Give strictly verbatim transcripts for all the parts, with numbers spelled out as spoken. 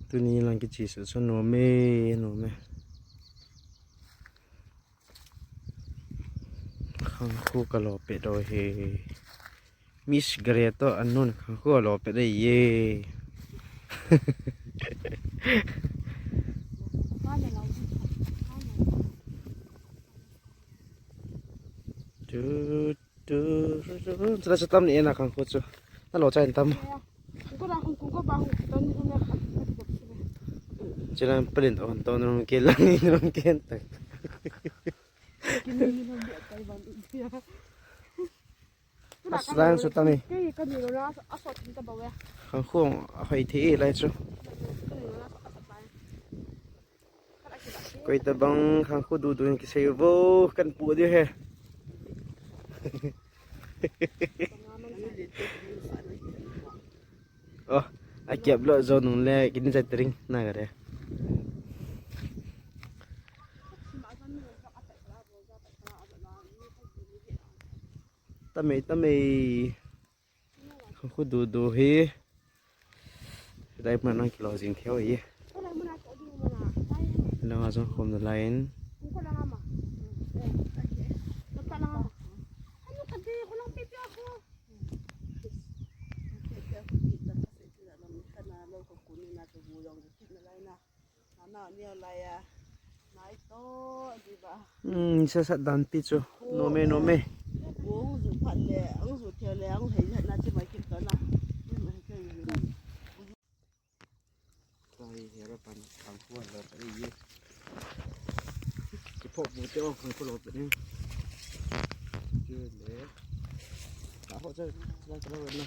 Tuni lang kichi su su nom e, nom e. Khangkhu ka lo pet u ahi. Miss Grey toh Anun khangkhu a lo pet u ahi e. Tu, tu, tu, tu, tu, tam ni e na khangkhu chu. Na lo chai tam. Chilang pelin on ton rum ke lang ni rum ke tak. Aslang chu tam e. Khangkhu ahoi thei lai chu. Koi tabang khangkhu dudu in kisei uvo, kan pu diu ahi. Oh, akiap lou jo nung le kin jai tring na ga re. Tam e, tam e. Khangkhu dudu hi. Hilai mun a nang kilo jing thei u ahi. Nang a jong khom nalai in. Hmm, sa sa dan pi chu. Nom e, nom e. Kiphoh bu te o, khangkhu lo pet ni. Chu le. Ka ho cha, cha, cha, na.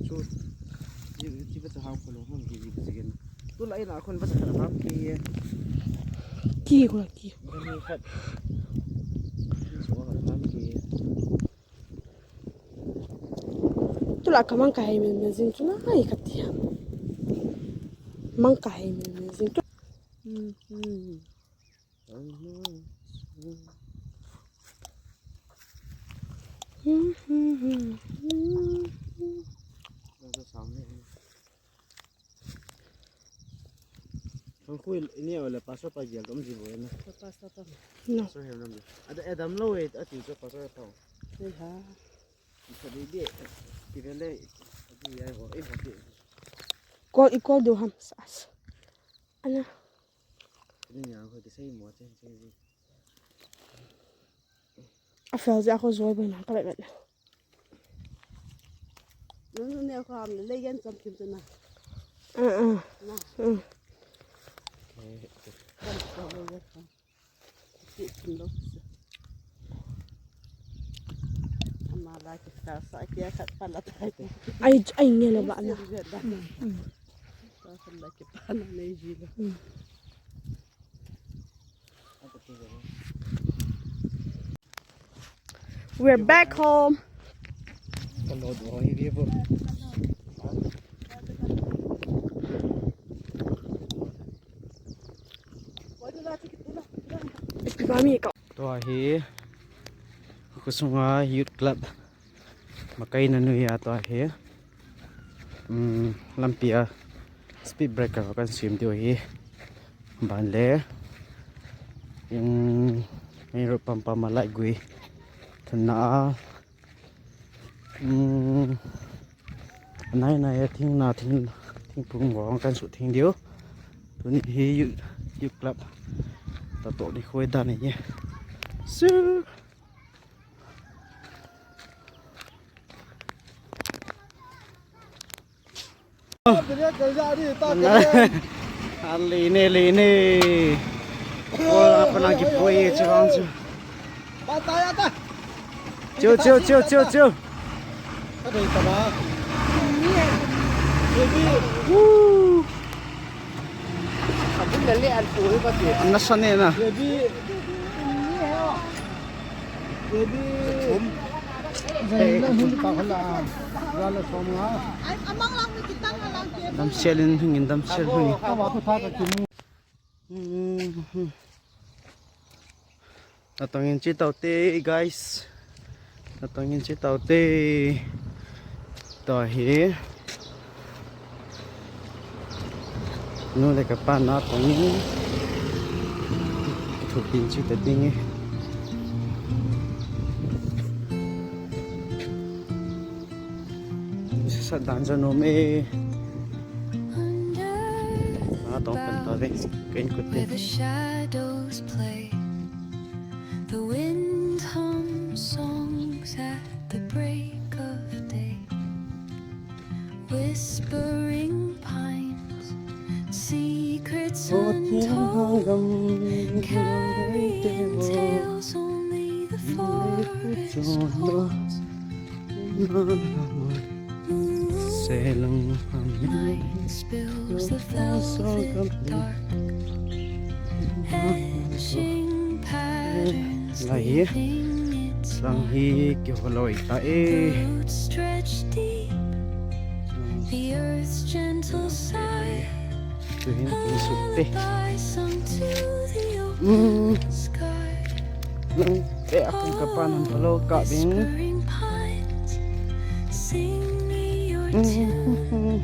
Chu. Ji, ji ba cha hao ko lo, hong ji, ji ba cha gen. Tu la ina khun ba cha kha ham ki. Ki ko la ki. Ni khat. Ni so ham ki. Tula ka mang ka hei mil mil jing tula ai ka tia. Mang ka hei mil mil jing tu. Khangkhu i neo le pastor pa gel dom ji bo na. Pastor pa. No. Pastor hem nam. Ada Adam lo e, ati so pastor pa. Ni ha. Ka di di. Ti le le. Ati ai ho, e ho ti. Call, i call diu ham. Sas. Ana. Ni ya ho ki sei mo chen chen ji. A fel ja ko joi bo na ka le le. Nunu ne ko ham le le yan cham kim tu na. Ah, ah. Na. Ah. Kan ko lo ya ko. Ki kim lo. Ama la ki ta sa ki ya khat pa la ta ki. Ai, ai nge le ba na. Sa sa la ki pa na nei ji lo. We're back home. Tua hi, kho sunga youth club. Makai na nuia tua hi. Um, lampi a speed breaker kan sim diu ahi. Ban le. In, main road pam pam a light gui. Thun na a. Um, nai nai a thing na thing, thing pung gong kan su thing diu. Tuni hi youth, youth club. Ta to ni khoi dan ni. Su. Lene, lene. Ol apa lagi boy e chevang chu. Chiu, chiu, chiu, chiu, chiu. Woo. An nasa ne na. Damsel in hung in, damsel hung in. Atong in chi tau te, guys. Natong in chi tau te. Tua hi. Nu le kapa natong in. Thu pin chi ta ding e. Sat dan jo nom e. Natong kan ta ve. Kain kut te. Where the shadows play, the wind hums songs at the break of day. Whispering pines, secrets untold, carrying tales only the forest holds. Selung night spills the velvet dark, etching patterns, leaving its mark. Lang hi kiholoi ta e. Roots stretch deep, the earth's gentle sigh. Tuhin kin suk te. Lullaby sung to the open sky. Lang te a kung kapan ham palo ka ding. Whispering pines, sing me your tune.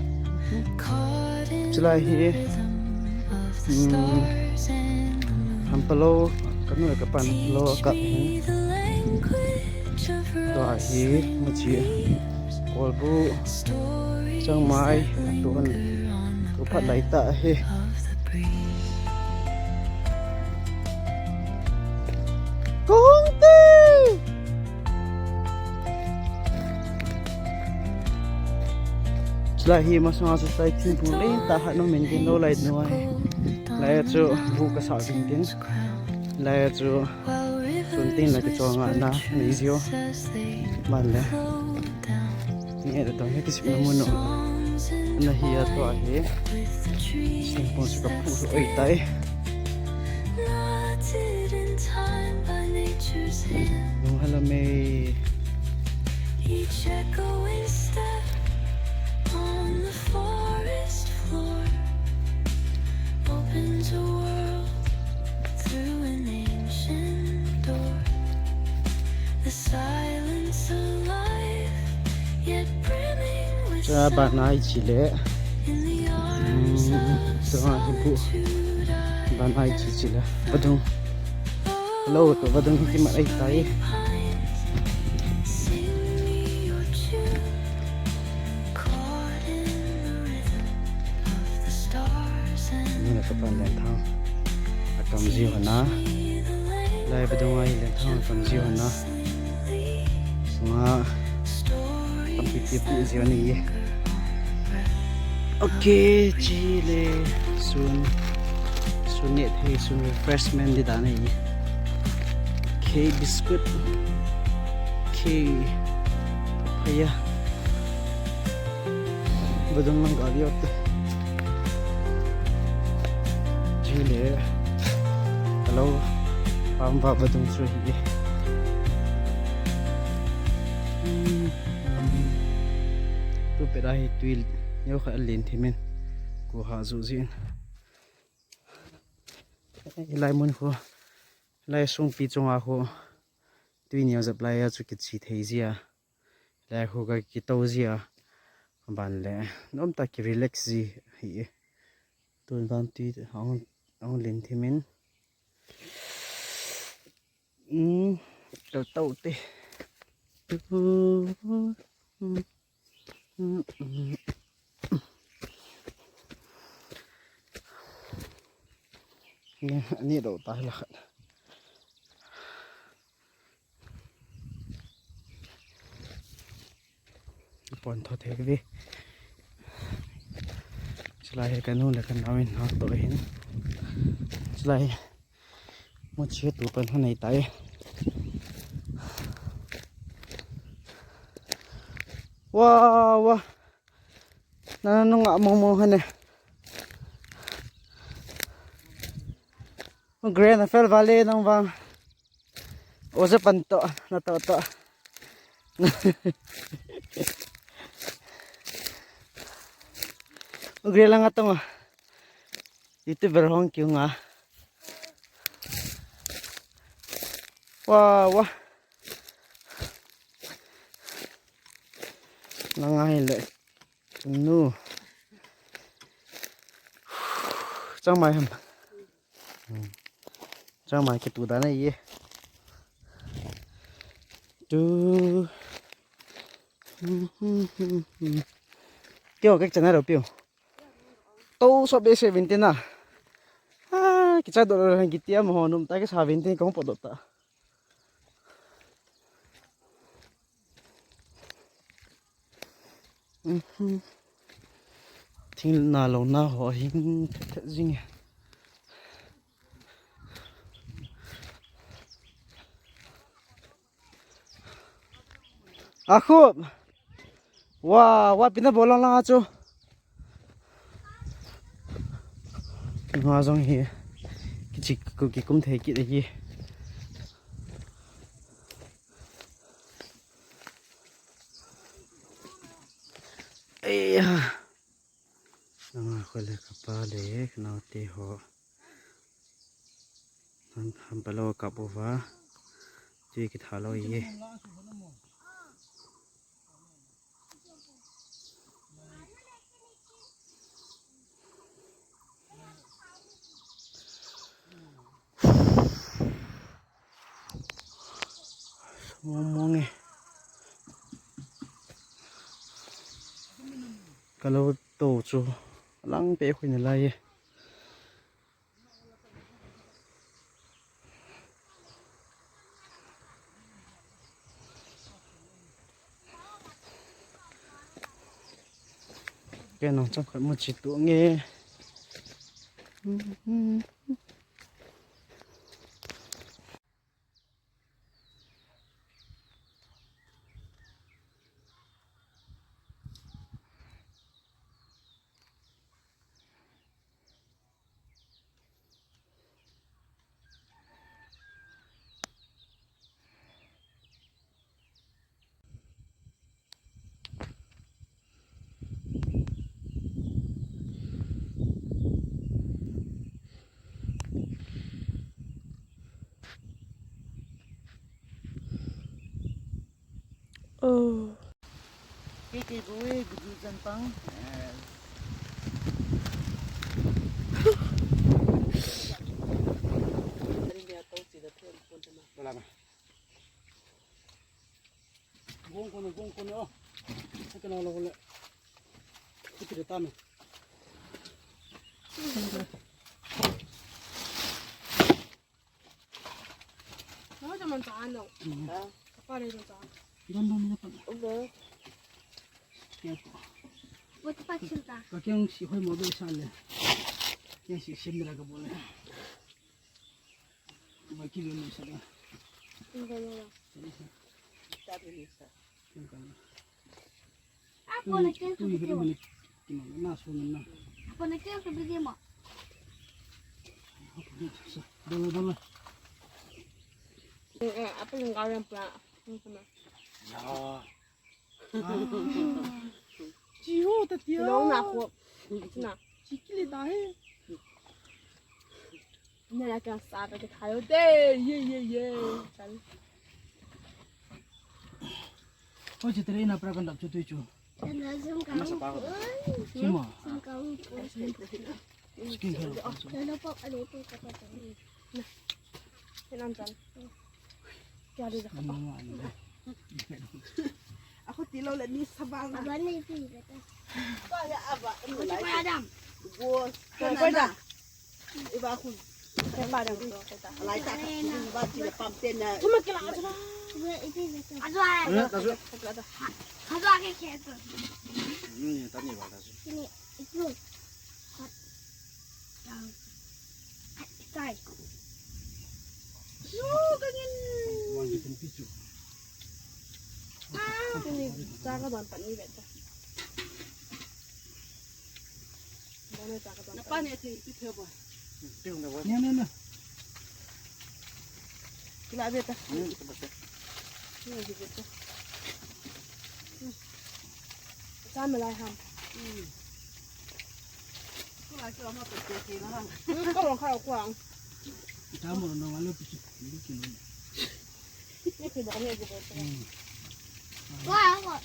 Caught in the rhythm of the stars and the moon. Chulai hi. Ham palo, kanu kapan ham palo ka ding. Teach me the language of rustling leaves. Tua hi, muchi. Kolbu. Changmai, atuhan, tu phat lai ta hi. Kong te! Chulai hi masanga chu chai thingphung lei ta ha no min din lo lai nu ahi. Lai chu bu ka sa ding din. Lai chu Tun tin la kichol nga na, nei jio. Man le. Nge da tong he kisip na mun no. Na hi a tua hi. Singpong su ka pu su oi tai. Nung hala me. Each echoing step on the forest floor opens a world through an ancient door. The silence alive, yet brimming with sound. Cha banai chi le. In the arms of solitude, I rest. Banai chi chi le. Badung. Hello, to badung hi ma ai tai. Sing me your tune. Caught in the rhythm of the stars and the moon. Ni na kapan lenthang. Akam ji hona. Lai badung ai lenthang akam ji hona. Nga. Tampi pi pu ji ani. Okay, chi le sun. Sun ne thei sun refreshment di dan ai. Okay, biscuit. Okay. Papaya. Badung lang ka liot. Chule. Hello. Pam va badung chu hi. Hmm. Tu pet a hi tui neo khat alen thimin. Ku ha ju jin. Hilai mun khu. Hilai sungpi chunga khu. Tui neo jep lai a chu kichi thei jia. Lai khu ka kito jia. Ban le. Nom ta ki relax ji hi. Tun ban tui hong, hong len thimin. Hmm, tau tau te. Ni, ni do ta la khat. Pon tho thei ve. Chulai hi kanu le kanao in ha to hin. Chulai. Mo chi tu pan ha nei tai. Wa, wa. Na nunga mo mo ha ne. Grand fel vale nang vang. Oja pan to, na to to. Ugre lang atong. YouTuber hong kiu nga. Wa, wa. Nang ahile. Nu. Changmai ham. Hmm. Changmai kitu dan ahi. Tu. Kio kek chana ro piu. To so be se vintin na. Ah, kicha do lo han kitia mo honum ta ke sa vintin kong po do ta. Thing na lo na ho hing thet thet jing e. A khup. Wa, wa pina bolang lang a chu. Nga jong hi. Kichik ku kikum thei kit hi. Eya. Nanga khole kapa le, naote ho. Han, han palo kap uva. Tui kitha lou ye. Mong mong e. Kalo to chu. Lang pe khui na lai e. Kei nang cham khat mu chi tu nge. Oh. Kei kei bou e, gudu jan pang. Gong kono, gong kono, oh. Sa kana lo le. Kiti de tame. Nawa jaman sa ano? Ano? Ha? Kapare jaman sa ano? Don, don, don, don. Ulo. Kya to? What the fuck is that? Ka kyang si hoi mo be sa le. Kyang si sim mera ka bole. Ba kilo no sa le. Hindi na lang. Sa le sa. Sabi ni sa. Kyang ka na. Apo na kaya sa video mo. Apo na kaya sa video mo. Dala, dala. Eh, eh, apa yang kau yang pula? Yang sana. Ya. Jiho ta tia. Long na ko. Na. Chikili ta he. Nala kya sa ka thayo de. Ye, ye, ye. Chal. Oi, chitri na pra kan dap chu tu chu. Masa pa ko. Sima. Skin care. Kaya di sa kapa. Ako tilo le ni sabang. Aba ni pi kata. Kaya aba. Aba Adam. Bos. Kaya na. Iba aku. Kaya Adam. Alai ta. Iba ti pam ten na. Cuma kila aja. Iba iti kata. Aja. Aja. Aja ke kaya tu. Ini tani ba ta. Ini itu. Kai. Yo, ganyan. Wan di pun pichu. Ah, ini cara ban pani beta. Mana cara ban pani? Apa ni ti ti ba? Ni ni ni. Kila beta. Ni di beta. Sa malai ham. Kila kila ma pete kila ham. Ka long kha kuang. Ka mo no ma lo pi chu. Ni kilo. Ni kilo ni kilo. Wa wa.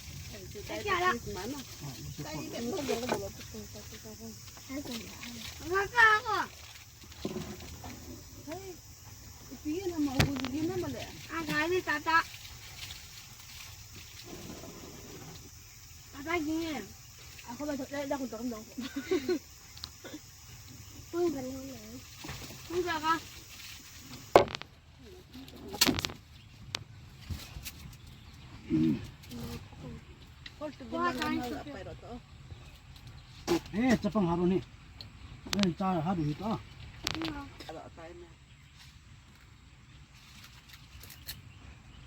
Eh, chapang haru ni. Eh, cha haru hi ta.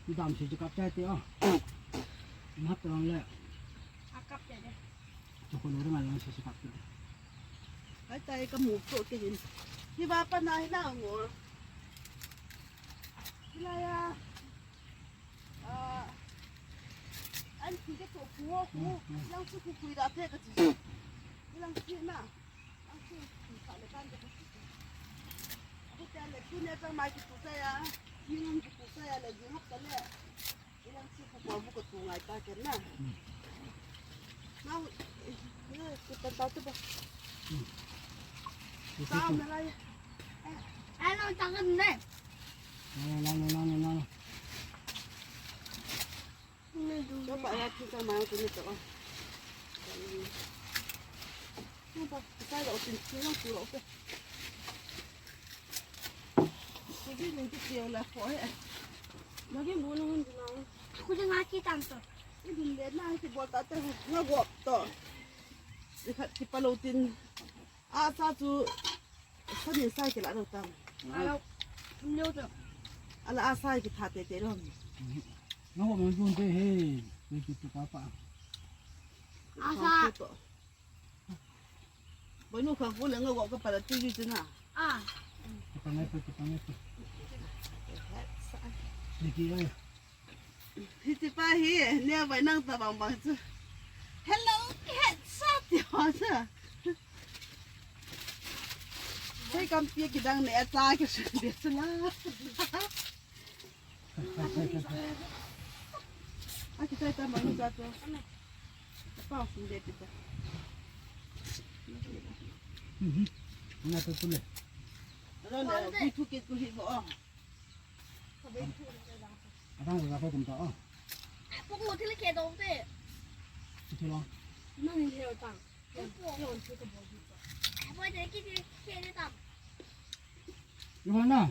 Dam si chakap chai te, oh. Nap lang le. Akap ya de. Chakon ora ngai lang si chakap te. Ai tai ka mu to ke hin. Hi ba pa na hi na ngo. Hi la ya. Ah. An ti ke to ku ku. Lang su ku ku da te ka ti. Lang si na. Ang si, ang sa le kan de. Aku te le tu ne tang mai ki tu sa ya. Ni ang ki tu sa ya le ju hap ta le. Ilang si ku ko bu ko tu ngai ta ken na. Mau, eh, ku tan ta tu ba. Sa na lai. Ano ta kan ne. Lana, lana, lana, lana. Chapa ya tu sa mai ku ni to. Chapa, sa lo tin, tin lo tu lo ke. Ku ji ni ti ti la ko e. Lagi mo nung din na. Aku je nga ki tan to. Idin le na ti bol ta te nga go to. Dikhat ti pa lo tin. Asa chu sanin sai kila lo tam. Alo. Lo to. Ala asai ki tha te te lo. Nang ko mo jun te he. Ni ki tu pa pa. Asa. Boinu kha ku le nga go ka pa la tu ji na. Ah. Ki pa ngai pa, ki pa ngai pa. Ni ki ai. Hiti pa hi, ne vai nang ta bang bang chu. Hello, cat sa ti ho sa. Hei kam pi ki dang ne ta ki su de chu la. A ki tai ta bang ni ta chu. Pa su de ti ta. Mhm. Nga ta tu le. Ro le, ki tu ki tu hi ho. Adang ko ko tum ta, oh. Pok mo thil ke dong te. Thil lo. Nang ni heo tang. Pok mo thil ke bol. Pok mo thil ke ke ni tang. Yo na.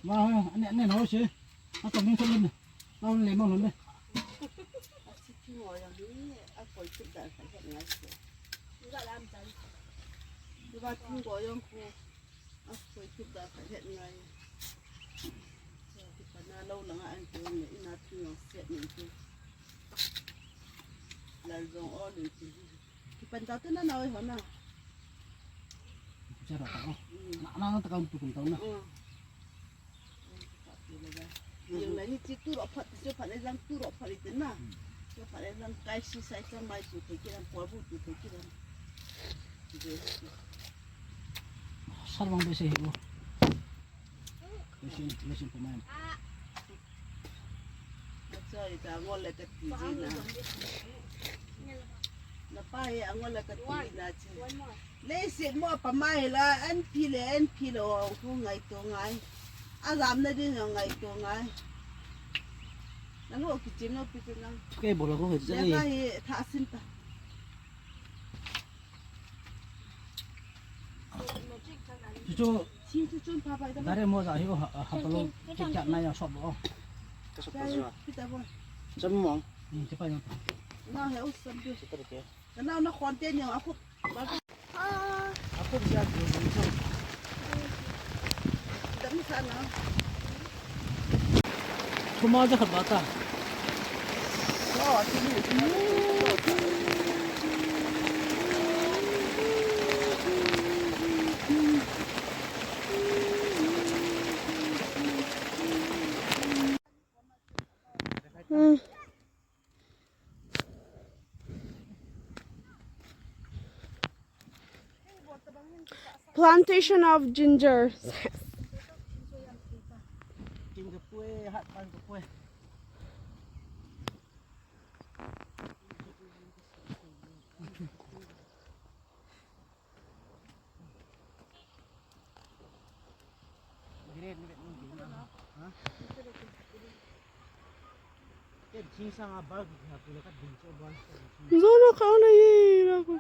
Wa, ane, ane lo si. A to min so min. Na le mo lo ne. A si ki mo ya ni, a ko ki da ka ngai. Ni ga lam ta. Ni ba ki mo yo ko. A koi tu ka ka het ngai. Ki pa na lo langa an tu ne ina tu no set ni tu. Lal jong o lu tu. Ki pan ta tu na na oi ho na. Cha ra ta o. Mm. Na na ta ka tu kun ta na. Mm. Yung na ni ti tu ro phat, ti phat le lang tu ro phat le na. Mm. Ti phat le lang kai si sai sa mai tu te ki lang por bu tu te ki lang. Sar bang be se hi o. Lesin, lesin pemain. Acha ita ngol le ka ti ji na. Na pa he angol le ka ti na ji. Lesin mo pa mai la an pi le an pi lo ku ngai to ngai. A gam na din ngai to ngai. Na lo ki chin lo pi chin lang. Ke bol ko he. Le ka hi tha sin ta. Chu chu dare mo ja hi o ha, ha palo ki kya na ya shop o. Ka shop ta ja. Kita bo. Cham mo. Ni che pa yo. Na he u sam bi. Che ta ke. Ka na na khon te ni a khu. A khu ja. Dam sa na. Thuma ja khat ba ta. Hmm. Plantation of ginger. Kin ka pue, hat pan ka pue. Zona ka na ye na ko.